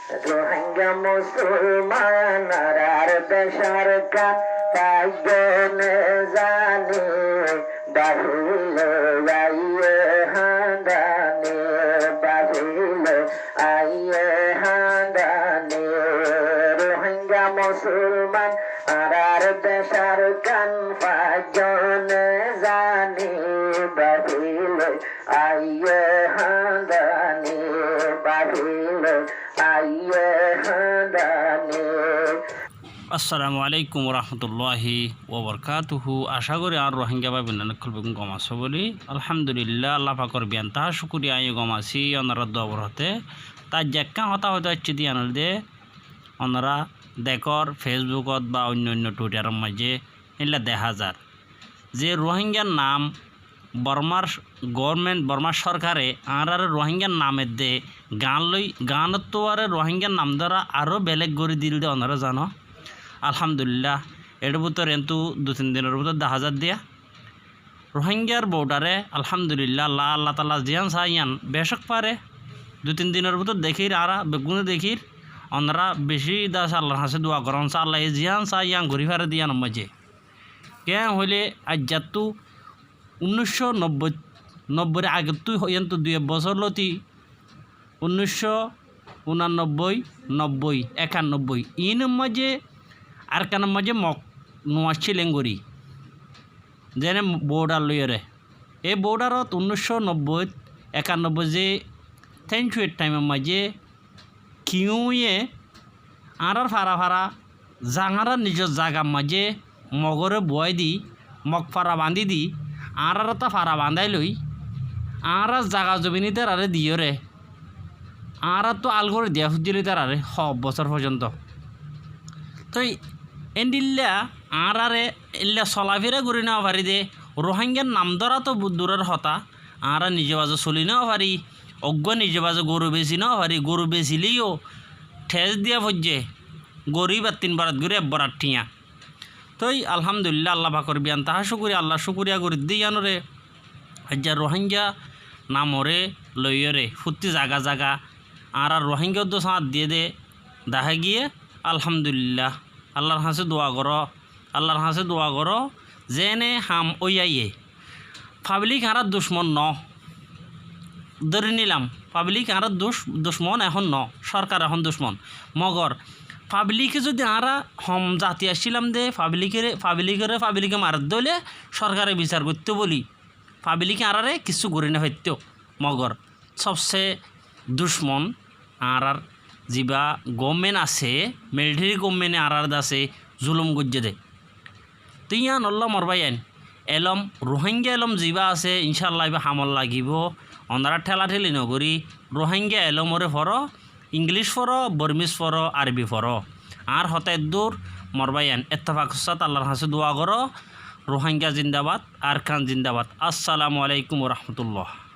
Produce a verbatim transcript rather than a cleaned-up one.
Rohingya musulman añárar decór kan faijjó ne zani, bafile aiyé handani, bafile aiyé handani. Rohingya musulman añárar decór kan faijjó ne zani, bafile aiyé handani, bafile aiyé handani. Assalamu alaikum warahmatulláhi wabarakátuhu. Acá gorí añár Rohingya bái boin ókkol beggún gom asó bóli. Alhamdulillah, Allah pakor biyantahá cúkuriya, añí gom así, onorár dua borhoté. Te aijja ekkán hotá hoitó aiccé de yián óilde, onora dekór Facebookot ba oinno oinno Twitteror maijjé éilla dehá zar ze Rohingyar nam Bormar government, Bormar sorkare añárare Rohingyar nam edde gaán loi, gaánottú aró Rohingyar nam dóra aró belék gorí dil de, onora zano. Alhamdulillah, eçé bútore entú dui tin dinor bútore dehá zar de yián. Rohingyar bordare alhamdulillah, Allah, Allah taala ziyán saá yián becók fare. Dui tin dinor bútore dekír, añára beggúne dekír, onora bicí dase Allar hañsé dua gorón, sá Allah ye ziyán saá yián gorí fare de yiánor maijjé. Keén hoilé aijjattú unnúiccó nobboi, nobboir agettú hoiyéntu dui ek bosór lóti unnúiccó unanobboi, nobboi, ekannobboi, iínor maijjé Arkanor maijjé Mog no accíl engorí, zeéne bordar loiyóre. E bordarot unnúiccó nobboi, ekannobboi ze théncuer thaimor maijjé kiúñye añárár fara fara za, añárár nizor zagar maijjé Mogoré buwái di, Mog fara bañdí di, añáráre tó fara bañdái loi, añárár zaga zobin ítararé diyóre, añáráttu ál gorí diya foijjíl ítararé hoó bosór foijjonto. Toi endilla añáráre éilla solafira gorí nofarí de, Rohingyar nam dóra tó duror hotá, añára nize baze soli nofarí, eggúa nize baze goru besi nofarí, goru besilé yó thes diya foijjé, goru íbar tin barat gorí ek borat thiañ. Toi alhamdulillah, Allah pakor biyantahá cúkuriya, Allar cúkuriya gorí de yiánoré. Aijja Rohingya namoré loiyóre fottí zaga zaga añára Rohingya uddú sáñt diyé de dahá giyé, alhamdulillah. Allar hañsé dua goró, Allar hañsé dua goró, zeéne ham ói aiyé. Fablik añárár ducmon noó. Dóri nilam, fablik añárár duc-, ducmon ehón noó, sorkar ehón ducmon. Mogor fablike zodi añára hom zati accílam de, fablikere, fablikere fablike maredde óile sorkare bisar goittó bóli, fablike añáráre kissú gorí nofaittó. Mogor sobse ducmon añárár zibá government asé, military governmente añárár dase zulum goijjé de. Toi yián ólla mor báiyain, elóm, Rohingya elóm zibá asé, incállah ibá hamot lagibó. Onora thélatheli nogorí Rohingya elómoré foró, Ingilíc foró, Bormís foró, Arbi foró. Añár hotá eddúr, mor báiyain, ettefakor sáte Allar hañsé dua goró. Rohingya zindabad, Arkan zindabad. Assalamu alaikum warahmatullah.